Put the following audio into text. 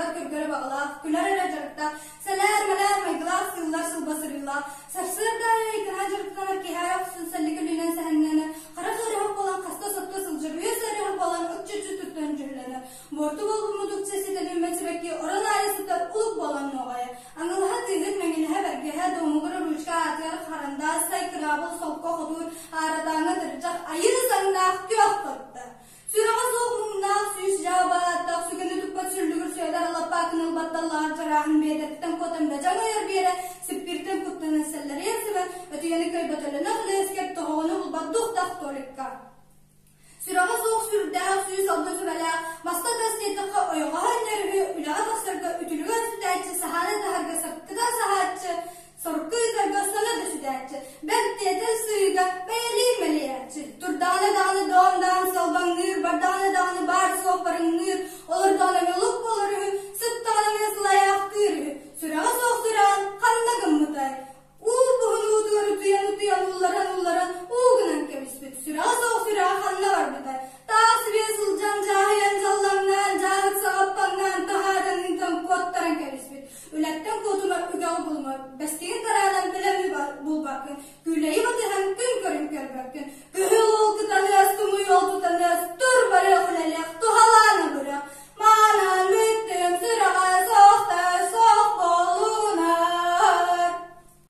Көрбөт көргөрө баҕалаах, күлэр эрэ дьарыктаах, сэлээр-мэлээр майгылаах сыыллар сылба сырыылаах, сарсыарда аайы айгыраан дьарыктанар киһи ахсын сэллик өлүүнэн сэһэннэнэр, харах ыарыһах буолан хаста сотто сылдьар, үөс ыарыһах буолан ыкчыччы туттан дьүһүлэнэр, буорту буолбут мутукча ситэн үүммэт сибэкки орон аайы сытар улук буолан нуоҕайар, аҥылаһа тыыһыт мэҥилэһэ бэргэһэ, домугура ручка аатыгар харандаас, сай кыраабыл, солко хотуур, ааратааҥҥа тырдьах, айыы саҥнаах күөх тотто. Сүрэҕэ суох муҥнаах сүүс дьааба ааттаах сүгэни туппат сүллүгүр Сүөдэр лаппаакын ылбатталлаах дьарааһын биэдэттэн куотан бэдьэҥ ойор биэрэ сиппииртэн куттанан сэллэриэн сыбан өтүйэни кыайбаталынах лиэскэр тоһоҕону булбат дух-дах Толикка. Сүрэҕэ суох сүрдээх сүүс алта сүбэлээх маста тас диэтэххэ ойоҕоһо